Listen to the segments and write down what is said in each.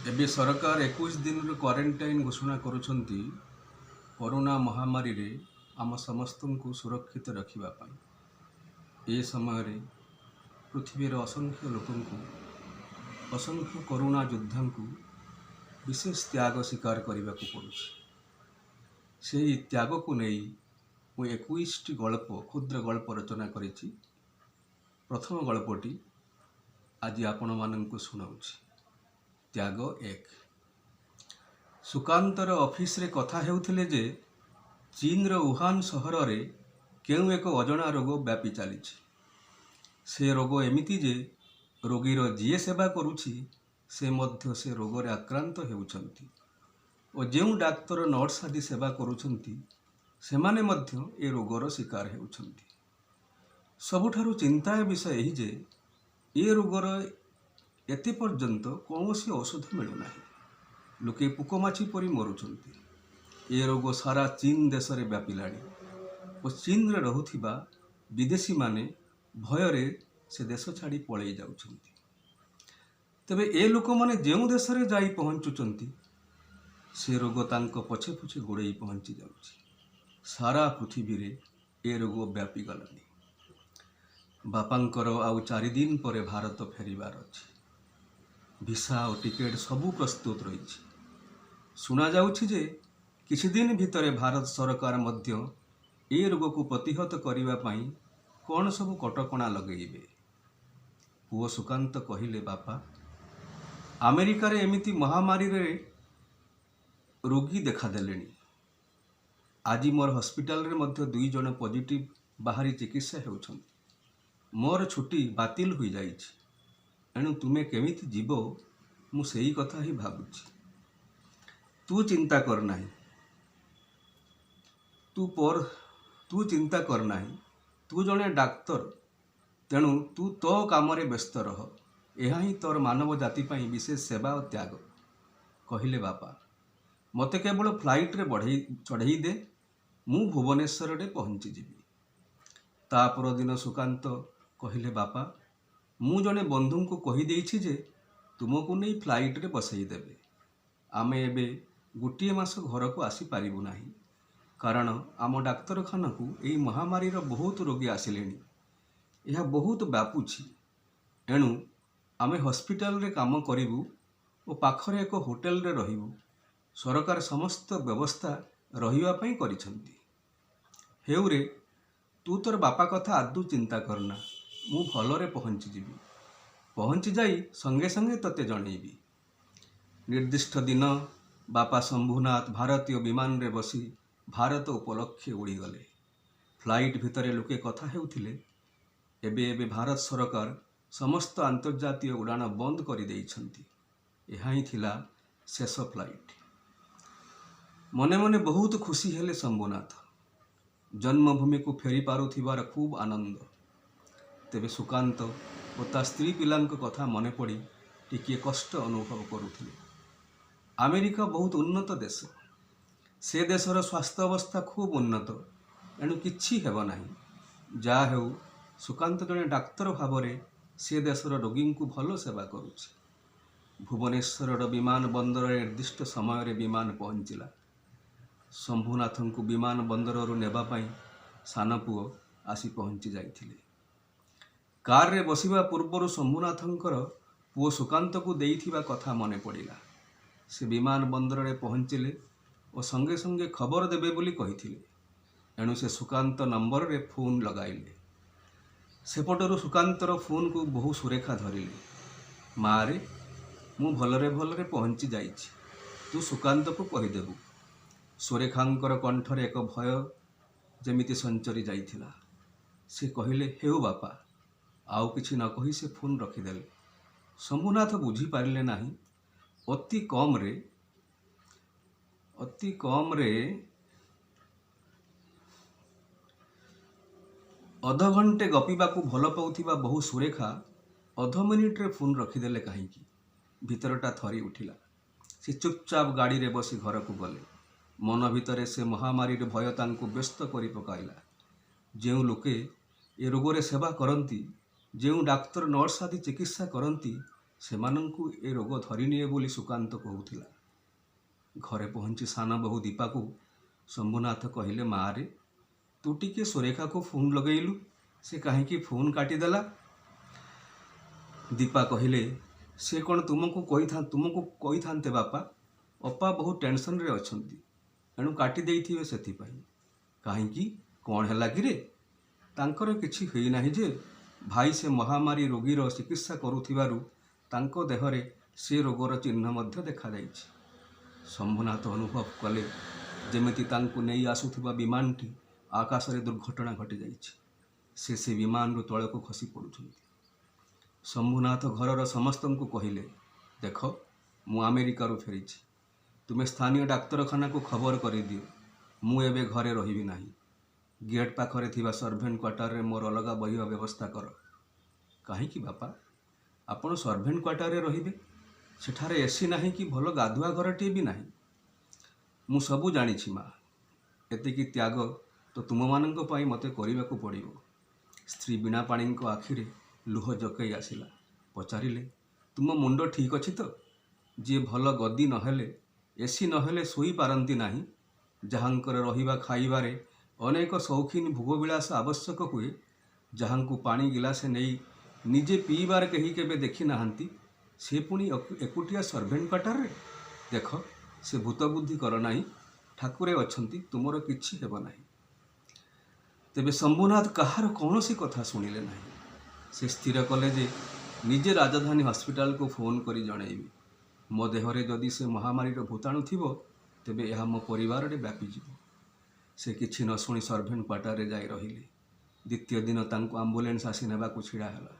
ଏବେ ସରକାର 21 ଦିନର କ୍ୱାରେଣ୍ଟାଇନ୍ ଘୋଷଣା କରୁଛନ୍ତି କରୋନା ମହାମାରୀରେ ଆମ ସମସ୍ତଙ୍କୁ ସୁରକ୍ଷିତ ରଖିବା ପାଇଁ। ଏ ସମୟରେ ପୃଥିବୀର ଅସଂଖ୍ୟ ଲୋକଙ୍କୁ, ଅସଂଖ୍ୟ କରୋନା ଯୋଦ୍ଧାଙ୍କୁ ବିଶେଷ ତ୍ୟାଗ ସ୍ୱୀକାର କରିବାକୁ ପଡ଼ୁଛି। ସେହି ତ୍ୟାଗକୁ ନେଇ ମୁଁ 21ଟି ଗଳ୍ପ, କ୍ଷୁଦ୍ର ଗଳ୍ପ ରଚନା କରିଛି। ପ୍ରଥମ ଗଳ୍ପଟି ଆଜି ଆପଣମାନଙ୍କୁ ଶୁଣାଉଛି। ତ୍ୟାଗ 1। ସୁକାନ୍ତର ଅଫିସରେ କଥା ହେଉଥିଲେ ଯେ ଚୀନର ଉହାନ ସହରରେ କେଉଁ ଏକ ଅଜଣା ରୋଗ ବ୍ୟାପି ଚାଲିଛି। ସେ ରୋଗ ଏମିତି ଯେ ରୋଗୀର ଯିଏ ସେବା କରୁଛି ସେ ମଧ୍ୟ ସେ ରୋଗରେ ଆକ୍ରାନ୍ତ ହେଉଛନ୍ତି ଓ ଯେଉଁ ଡାକ୍ତର, ନର୍ସ ଆଦି ସେବା କରୁଛନ୍ତି ସେମାନେ ମଧ୍ୟ ଏ ରୋଗର ଶିକାର ହେଉଛନ୍ତି। ସବୁଠାରୁ ଚିନ୍ତାର ବିଷୟ ଏହି ଯେ ଏ ରୋଗର ଏତେ ପର୍ଯ୍ୟନ୍ତ କୌଣସି ଔଷଧ ମିଳୁନାହିଁ। ଲୋକେ ପୋକମାଛି ପରି ମରୁଛନ୍ତି। ଏ ରୋଗ ସାରା ଚୀନ ଦେଶରେ ବ୍ୟାପିଲାଣି ଓ ଚୀନରେ ରହୁଥିବା ବିଦେଶୀମାନେ ଭୟରେ ସେ ଦେଶ ଛାଡ଼ି ପଳେଇ ଯାଉଛନ୍ତି। ତେବେ ଏ ଲୋକମାନେ ଯେଉଁ ଦେଶରେ ଯାଇ ପହଞ୍ଚୁଛନ୍ତି, ସେ ରୋଗ ତାଙ୍କ ପଛେ ପଛେ ଗୋଡ଼େଇ ପହଞ୍ଚି ଯାଉଛି। ସାରା ପୃଥିବୀରେ ଏ ରୋଗ ବ୍ୟାପିଗଲାଣି। ବାପାଙ୍କର ଆଉ 4 ଦିନ ପରେ ଭାରତ ଫେରିବାର ଅଛି। ଭିସା ଓ ଟିକେଟ୍ ସବୁ ପ୍ରସ୍ତୁତ ରହିଛି। ଶୁଣାଯାଉଛି ଯେ କିଛି ଦିନ ଭିତରେ ଭାରତ ସରକାର ମଧ୍ୟ ଏ ରୋଗକୁ ପ୍ରତିହତ କରିବା ପାଇଁ କ'ଣ ସବୁ କଟକଣା ଲଗେଇବେ। ପୁଅ ସୁକାନ୍ତ କହିଲେ, "ବାପା, ଆମେରିକାରେ ଏମିତି ମହାମାରୀରେ ରୋଗୀ ଦେଖାଦେଲେଣି। ଆଜି ମୋର ହସ୍ପିଟାଲରେ ମଧ୍ୟ ଦୁଇ ଜଣ ପଜିଟିଭ୍ ବାହାରି ଚିକିତ୍ସା ହେଉଛନ୍ତି। ମୋର ଛୁଟି ବାତିଲ ହୋଇଯାଇଛି। ଏଣୁ ତୁମେ କେମିତି ଯିବ, ମୁଁ ସେଇ କଥା ହିଁ ଭାବୁଛି।" "ତୁ ଚିନ୍ତା କର ନାହିଁ। ତୁ ଚିନ୍ତା କର ନାହିଁ। ତୁ ଜଣେ ଡାକ୍ତର, ତେଣୁ ତୁ ତୋ କାମରେ ବ୍ୟସ୍ତ ରହ। ଏହା ହିଁ ତୋର ମାନବ ଜାତି ପାଇଁ ବିଶେଷ ସେବା ଓ ତ୍ୟାଗ," କହିଲେ ବାପା। "ମୋତେ କେବଳ ଫ୍ଲାଇଟରେ ଚଢ଼େଇ ଦେ, ମୁଁ ଭୁବନେଶ୍ୱରରେ ପହଞ୍ଚିଯିବି।" ତା ପରଦିନ ସୁକାନ୍ତ କହିଲେ, "ବାପା, ମୁଁ ଜଣେ ବନ୍ଧୁଙ୍କୁ କହିଦେଇଛି ଯେ ତୁମକୁ ନେଇ ଫ୍ଲାଇଟରେ ବସେଇ ଦେବେ। ଆମେ ଏବେ ଗୋଟିଏ ମାସ ଘରକୁ ଆସିପାରିବୁ ନାହିଁ। କାରଣ ଆମ ଡାକ୍ତରଖାନାକୁ ଏହି ମହାମାରୀର ବହୁତ ରୋଗୀ ଆସିଲେଣି। ଏହା ବହୁତ ବ୍ୟାପୁଛି। ଏଣୁ ଆମେ ହସ୍ପିଟାଲରେ କାମ କରିବୁ ଓ ପାଖରେ ଏକ ହୋଟେଲରେ ରହିବୁ। ସରକାର ସମସ୍ତ ବ୍ୟବସ୍ଥା ରହିବା ପାଇଁ କରିଛନ୍ତି। ହେଉରେ, ତୁ ତୋର ବାପା କଥା ଆଦୌ ଚିନ୍ତା କରନା। ମୁଁ ଭଲରେ ପହଞ୍ଚିଯିବି। ପହଞ୍ଚି ଯାଇ ସଙ୍ଗେ ସଙ୍ଗେ ତୋତେ ଜଣେଇବି।" ନିର୍ଦ୍ଦିଷ୍ଟ ଦିନ ବାପା ଶମ୍ଭୁନାଥ ଭାରତୀୟ ବିମାନରେ ବସି ଭାରତ ଉପଲକ୍ଷେ ଉଡ଼ିଗଲେ। ଫ୍ଲାଇଟ୍ ଭିତରେ ଲୋକେ କଥା ହେଉଥିଲେ, ଏବେ ଏବେ ଭାରତ ସରକାର ସମସ୍ତ ଆନ୍ତର୍ଜାତୀୟ ଉଡ଼ାଣ ବନ୍ଦ କରିଦେଇଛନ୍ତି। ଏହା ହିଁ ଥିଲା ଶେଷ ଫ୍ଲାଇଟ୍। ମନେ ମନେ ବହୁତ ଖୁସି ହେଲେ ଶମ୍ଭୁନାଥ। ଜନ୍ମଭୂମିକୁ ଫେରି ପାରୁଥିବାର ଖୁବ୍ ଆନନ୍ଦ। ତେବେ ସୁକାନ୍ତ ଓ ତା ସ୍ତ୍ରୀ ପିଲାଙ୍କ କଥା ମନେ ପଡ଼ି ଟିକିଏ କଷ୍ଟ ଅନୁଭବ କରୁଥିଲେ। ଆମେରିକା ବହୁତ ଉନ୍ନତ ଦେଶ। ସେ ଦେଶର ସ୍ୱାସ୍ଥ୍ୟ ଅବସ୍ଥା ଖୁବ୍ ଉନ୍ନତ। ଏଣୁ କିଛି ହେବ ନାହିଁ। ଯାହା ହେଉ, ସୁକାନ୍ତ ଜଣେ ଡାକ୍ତର ଭାବରେ ସେ ଦେଶର ରୋଗୀଙ୍କୁ ଭଲ ସେବା କରୁଛି। ଭୁବନେଶ୍ୱରର ବିମାନ ବନ୍ଦରରେ ନିର୍ଦ୍ଦିଷ୍ଟ ସମୟରେ ବିମାନ ପହଞ୍ଚିଲା। ଶମ୍ଭୁନାଥଙ୍କୁ ବିମାନ ବନ୍ଦରରୁ ନେବା ପାଇଁ ସାନ ପୁଅ ଆସି ପହଞ୍ଚି ଯାଇଥିଲେ। କାରରେ ବସିବା ପୂର୍ବରୁ ଶମ୍ଭୁନାଥଙ୍କର ପୁଅ ସୁକାନ୍ତକୁ ଦେଇଥିବା କଥା ମନେ ପଡ଼ିଲା। ସେ ବିମାନ ବନ୍ଦରରେ ପହଞ୍ଚିଲେ ଓ ସଙ୍ଗେ ସଙ୍ଗେ ଖବର ଦେବେ ବୋଲି କହିଥିଲେ। ଏଣୁ ସେ ସୁକାନ୍ତ ନମ୍ବରରେ ଫୋନ୍ ଲଗାଇଲେ। ସେପଟରୁ ସୁକାନ୍ତର ଫୋନ୍କୁ ବୋହୂ ସୁରେଖା ଧରିଲେ। "ମାରେ, ମୁଁ ଭଲରେ ଭଲରେ ପହଞ୍ଚି ଯାଇଛି। ତୁ ସୁକାନ୍ତକୁ କହିଦେବୁ।" ସୁରେଖାଙ୍କର କଣ୍ଠରେ ଏକ ଭୟ ଯେମିତି ସଞ୍ଚରି ଯାଇଥିଲା। ସେ କହିଲେ, "ହେଉ ବାପା।" ଆଉ କିଛି ନ କହି ସେ ଫୋନ୍ ରଖିଦେଲେ। ଶମ୍ଭୁନାଥ ବୁଝିପାରିଲେ ନାହିଁ, ଅତି କମରେ ଅଧଘଣ୍ଟେ ଗପିବାକୁ ଭଲ ପାଉଥିବା ବୋହୂ ସୁରେଖା ଅଧ ମିନିଟରେ ଫୋନ୍ ରଖିଦେଲେ କାହିଁକି? ଭିତରଟା ଥରି ଉଠିଲା। ସେ ଚୁପଚାପ ଗାଡ଼ିରେ ବସି ଘରକୁ ଗଲେ। ମନ ଭିତରେ ସେ ମହାମାରୀର ଭୟ ତାଙ୍କୁ ବ୍ୟସ୍ତ କରି ପକାଇଲା। ଯେଉଁ ଲୋକେ ଏ ରୋଗରେ ସେବା କରନ୍ତି, ଯେଉଁ ଡାକ୍ତର, ନର୍ସ ଆଦି ଚିକିତ୍ସା କରନ୍ତି, ସେମାନଙ୍କୁ ଏ ରୋଗ ଧରିନିଏ ବୋଲି ସୁକାନ୍ତ କହୁଥିଲା। ଘରେ ପହଞ୍ଚି ସାନ ବୋହୂ ଦୀପାକୁ ଶମ୍ଭୁନାଥ କହିଲେ, ମାଆରେ, ତୁ ଟିକିଏ ସୁରେଖାକୁ ଫୋନ୍ ଲଗେଇଲୁ, ସେ କାହିଁକି ଫୋନ୍ କାଟିଦେଲା? ଦୀପା କହିଲେ, ସେ କ'ଣ ତୁମକୁ କହିଥାନ୍ତେ ବାପା? ଅପା ବହୁତ ଟେନସନରେ ଅଛନ୍ତି, ଏଣୁ କାଟି ଦେଇଥିବେ ସେଥିପାଇଁ। କାହିଁକି, କ'ଣ ହେଲା କିରେ? ତାଙ୍କର କିଛି ହୋଇନାହିଁ ଯେ ଭାଇ, ସେ ମହାମାରୀ ରୋଗୀର ଚିକିତ୍ସା କରୁଥିବାରୁ ତାଙ୍କ ଦେହରେ ସେ ରୋଗର ଚିହ୍ନ ମଧ୍ୟ ଦେଖାଯାଇଛି। ଶମ୍ଭୁନାଥ ଅନୁଭବ କଲେ ଯେମିତି ତାଙ୍କୁ ନେଇ ଆସୁଥିବା ବିମାନଟି ଆକାଶରେ ଦୁର୍ଘଟଣା ଘଟିଯାଇଛି। ସେ ସେ ବିମାନରୁ ତଳକୁ ଖସି ପଡ଼ୁଛନ୍ତି। ଶମ୍ଭୁନାଥ ଘରର ସମସ୍ତଙ୍କୁ କହିଲେ, ଦେଖ, ମୁଁ ଆମେରିକାରୁ ଫେରିଛି। ତୁମେ ସ୍ଥାନୀୟ ଡାକ୍ତରଖାନାକୁ ଖବର କରିଦିଅ। ମୁଁ ଏବେ ଘରେ ରହିବି ନାହିଁ। ଗେଟ୍ ପାଖରେ ଥିବା ସର୍ଭେଣ୍ଟ କ୍ୱାର୍ଟରରେ ମୋର ଅଲଗା ବହିବା ବ୍ୟବସ୍ଥା କର। କାହିଁକି ବାପା, ଆପଣ ସର୍ଭେଣ୍ଟ କ୍ୱାର୍ଟରରେ ରହିବେ? ସେଠାରେ ଏସି ନାହିଁ କି ଭଲ ଗାଧୁଆ ଘରଟିଏ ବି ନାହିଁ। ମୁଁ ସବୁ ଜାଣିଛି ମା, ଏତିକି ତ୍ୟାଗ ତ ତୁମମାନଙ୍କ ପାଇଁ ମୋତେ କରିବାକୁ ପଡ଼ିବ। ସ୍ତ୍ରୀ ବୀଣାପାଣିଙ୍କ ଆଖିରେ ଲୁହ ଜକେଇ ଆସିଲା। ପଚାରିଲେ, ତୁମ ମୁଣ୍ଡ ଠିକ୍ ଅଛି ତ? ଯିଏ ଭଲ ଗଦି ନହେଲେ, ଏସି ନହେଲେ ଶୋଇପାରନ୍ତି ନାହିଁ, ଯାହାଙ୍କର ରହିବା ଖାଇବାରେ ଅନେକ ସୌଖିନ ଭୋଗବିଳାସ ଆବଶ୍ୟକ ହୁଏ, ଯାହାଙ୍କୁ ପାଣି ଗିଲାସେ ନେଇ ନିଜେ ପିଇବାର କେହି କେବେ ଦେଖି ନାହାନ୍ତି, ସେ ପୁଣି ଏକୁଟିଆ ସର୍ଭେଣ୍ଟ କ୍ୱାର୍ଟରରେ? ଦେଖ, ସେ ଭୂତବୁଦ୍ଧି କର ନାହିଁ। ଠାକୁରେ ଅଛନ୍ତି, ତୁମର କିଛି ହେବ ନାହିଁ। ତେବେ ଶମ୍ଭୁନାଥ କାହାର କୌଣସି କଥା ଶୁଣିଲେ ନାହିଁ। ସେ ସ୍ଥିର କଲେ ଯେ ନିଜେ ରାଜଧାନୀ ହସ୍ପିଟାଲକୁ ଫୋନ୍ କରି ଜଣେଇବେ, ମୋ ଦେହରେ ଯଦି ସେ ମହାମାରୀର ଭୂତାଣୁ ଥିବ, ତେବେ ଏହା ମୋ ପରିବାରରେ ବ୍ୟାପିଯିବ। ସେ କିଛି ନ ଶୁଣି ସର୍ଭେଣ୍ଟ କ୍ୱାର୍ଟରରେ ଯାଇ ରହିଲେ। ଦ୍ୱିତୀୟ ଦିନ ତାଙ୍କୁ ଆମ୍ବୁଲାନ୍ସ ଆସି ନେବାକୁ ଛିଡ଼ା ହେଲା।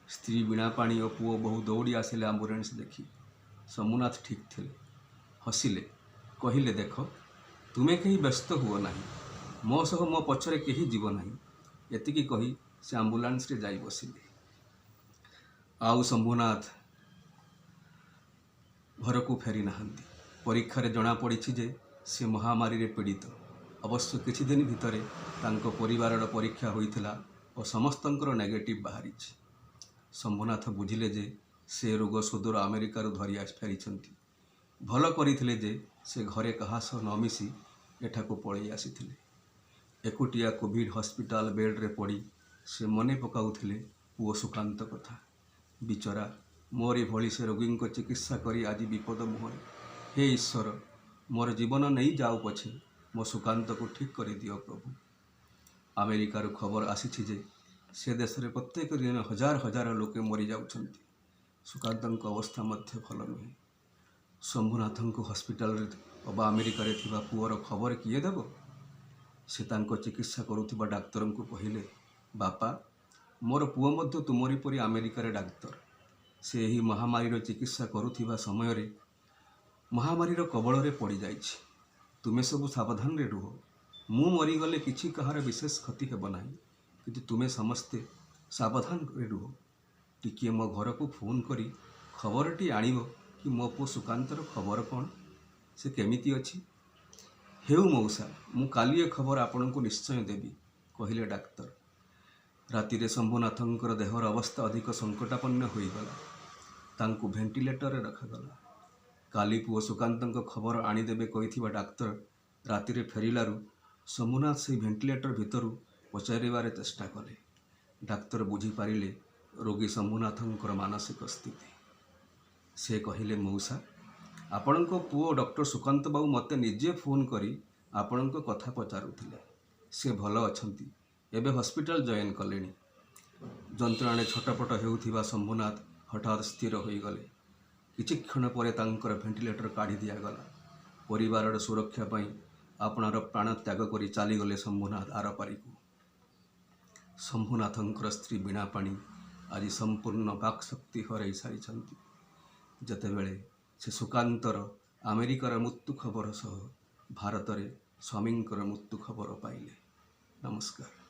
ସ୍ତ୍ରୀ ବୀଣାପାଣି ଓ ପୁଅ ବୋହୂ ଦୌଡ଼ି ଆସିଲେ ଆମ୍ବୁଲାନ୍ସ ଦେଖି। ଶମ୍ଭୁନାଥ ଠିକ୍ ଥିଲେ। ହସିଲେ, କହିଲେ, ଦେଖ, ତୁମେ କେହି ବ୍ୟସ୍ତ ହୁଅ ନାହିଁ। ମୋ ସହ ମୋ ପଛରେ କେହି ଯିବ ନାହିଁ। ଏତିକି କହି ସେ ଆମ୍ବୁଲାନ୍ସରେ ଯାଇ ବସିଲେ। ଆଉ ଶମ୍ଭୁନାଥ ଘରକୁ ଫେରି ନାହାନ୍ତି। ପରୀକ୍ଷାରେ ଜଣାପଡ଼ିଛି ଯେ ସେ ମହାମାରୀରେ ପୀଡ଼ିତ। ଅବଶ୍ୟ କିଛି ଦିନ ଭିତରେ ତାଙ୍କ ପରିବାରର ପରୀକ୍ଷା ହୋଇଥିଲା ଓ ସମସ୍ତଙ୍କର ନେଗେଟିଭ୍ ବାହାରିଛି। ଶମ୍ଭୁନାଥ ବୁଝିଲେ ଯେ ସେ ରୋଗ ସୁଦୂର ଆମେରିକାରୁ ଧରି ଫେରିଛନ୍ତି। ଭଲ କରିଥିଲେ ଯେ ସେ ଘରେ କାହା ସହ ନ ମିଶି ଏଠାକୁ ପଳେଇ ଆସିଥିଲେ। ଏକୁଟିଆ କୋଭିଡ୍ ହସ୍ପିଟାଲ ବେଡ୍ରେ ପଡ଼ି ସେ ମନେ ପକାଉଥିଲେ ପୁଅ ସୁକାନ୍ତ କଥା। ବିଚରା, ମୋରି ଭଳି ସେ ରୋଗୀଙ୍କ ଚିକିତ୍ସା କରି ଆଜି ବିପଦ ମୁହଁରେ। ହେ ଈଶ୍ୱର, ମୋର ଜୀବନ ନେଇ ଯାଉ ପଛେ, ମୋ ସୁକାନ୍ତକୁ ଠିକ୍ କରିଦିଅ ପ୍ରଭୁ। ଆମେରିକାରୁ ଖବର ଆସିଛି ଯେ ସେ ଦେଶରେ ପ୍ରତ୍ୟେକ ଦିନ ହଜାର ହଜାର ଲୋକେ ମରିଯାଉଛନ୍ତି। ସୁକାନ୍ତଙ୍କ ଅବସ୍ଥା ମଧ୍ୟ ଭଲ ନୁହେଁ। ଶମ୍ଭୁନାଥଙ୍କୁ ହସ୍ପିଟାଲରେ ଅବା ଆମେରିକାରେ ଥିବା ପୁଅର ଖବର କିଏ ଦେବ? ସେ ତାଙ୍କ ଚିକିତ୍ସା କରୁଥିବା ଡାକ୍ତରଙ୍କୁ କହିଲେ, ବାପା, ମୋର ପୁଅ ମଧ୍ୟ ତୁମରି ପରି ଆମେରିକାରେ ଡାକ୍ତର। ସେ ଏହି ମହାମାରୀର ଚିକିତ୍ସା କରୁଥିବା ସମୟରେ ମହାମାରୀର କବଳରେ ପଡ଼ିଯାଇଛି। ତୁମେ ସବୁ ସାବଧାନରେ ରୁହ। ମୁଁ ମରିଗଲେ କିଛି କାହାର ବିଶେଷ କ୍ଷତି ହେବ ନାହିଁ, କିନ୍ତୁ ତୁମେ ସମସ୍ତେ ସାବଧାନରେ ରୁହ। ଟିକିଏ ମୋ ଘରକୁ ଫୋନ୍ କରି ଖବରଟି ଆଣିବ କି ମୋ ପୁଅ ସୁକାନ୍ତର ଖବର କ'ଣ, ସେ କେମିତି ଅଛି? ହେଉ ମଉସା, ମୁଁ କାଲି ଏ ଖବର ଆପଣଙ୍କୁ ନିଶ୍ଚୟ ଦେବି, କହିଲେ ଡାକ୍ତର। ରାତିରେ ଶମ୍ଭୁନାଥଙ୍କର ଦେହର ଅବସ୍ଥା ଅଧିକ ସଙ୍କଟାପନ୍ନ ହୋଇଗଲା। ତାଙ୍କୁ ଭେଣ୍ଟିଲେଟରରେ ରଖାଗଲା। କାଲି ପୁଅ ସୁକାନ୍ତଙ୍କ ଖବର ଆଣିଦେବେ କହିଥିବା ଡାକ୍ତର ରାତିରେ ଫେରିଲାରୁ ଶମ୍ଭୁନାଥ ସେଇ ଭେଣ୍ଟିଲେଟର ଭିତରୁ ପଚାରିବାରେ ଚେଷ୍ଟା କଲେ। ଡାକ୍ତର ବୁଝିପାରିଲେ ରୋଗୀ ଶମ୍ଭୁନାଥଙ୍କର ମାନସିକ ସ୍ଥିତି। ସେ କହିଲେ, ମଉସା, ଆପଣଙ୍କ ପୁଅ ଡକ୍ଟର ସୁକାନ୍ତ ବାବୁ ମୋତେ ନିଜେ ଫୋନ୍ କରି ଆପଣଙ୍କ କଥା ପଚାରୁଥିଲେ। ସେ ଭଲ ଅଛନ୍ତି, ଏବେ ହସ୍ପିଟାଲ ଜଏନ୍ କଲେଣି। ଯନ୍ତ୍ରଣାରେ ଛଟପଟ ହେଉଥିବା ଶମ୍ଭୁନାଥ ହଠାତ୍ ସ୍ଥିର ହୋଇଗଲେ। କିଛି କ୍ଷଣ ପରେ ତାଙ୍କର ଭେଣ୍ଟିଲେଟର କାଢ଼ି ଦିଆଗଲା। ପରିବାରର ସୁରକ୍ଷା ପାଇଁ ଆପଣାର ପ୍ରାଣ ତ୍ୟାଗ କରି ଚାଲିଗଲେ ଶମ୍ଭୁନାଥ ଆରପାରିକୁ। ଶମ୍ଭୁନାଥଙ୍କର ସ୍ତ୍ରୀ ବୀଣାପାଣି ଆଜି ସମ୍ପୂର୍ଣ୍ଣ ବାକ୍ଶକ୍ତି ହରାଇ ସାରିଛନ୍ତି, ଯେତେବେଳେ ସେ ସୁକାନ୍ତର ଆମେରିକାର ମୃତ୍ୟୁ ଖବର ସହ ଭାରତରେ ସ୍ୱାମୀଙ୍କର ମୃତ୍ୟୁ ଖବର ପାଇଲେ। ନମସ୍କାର।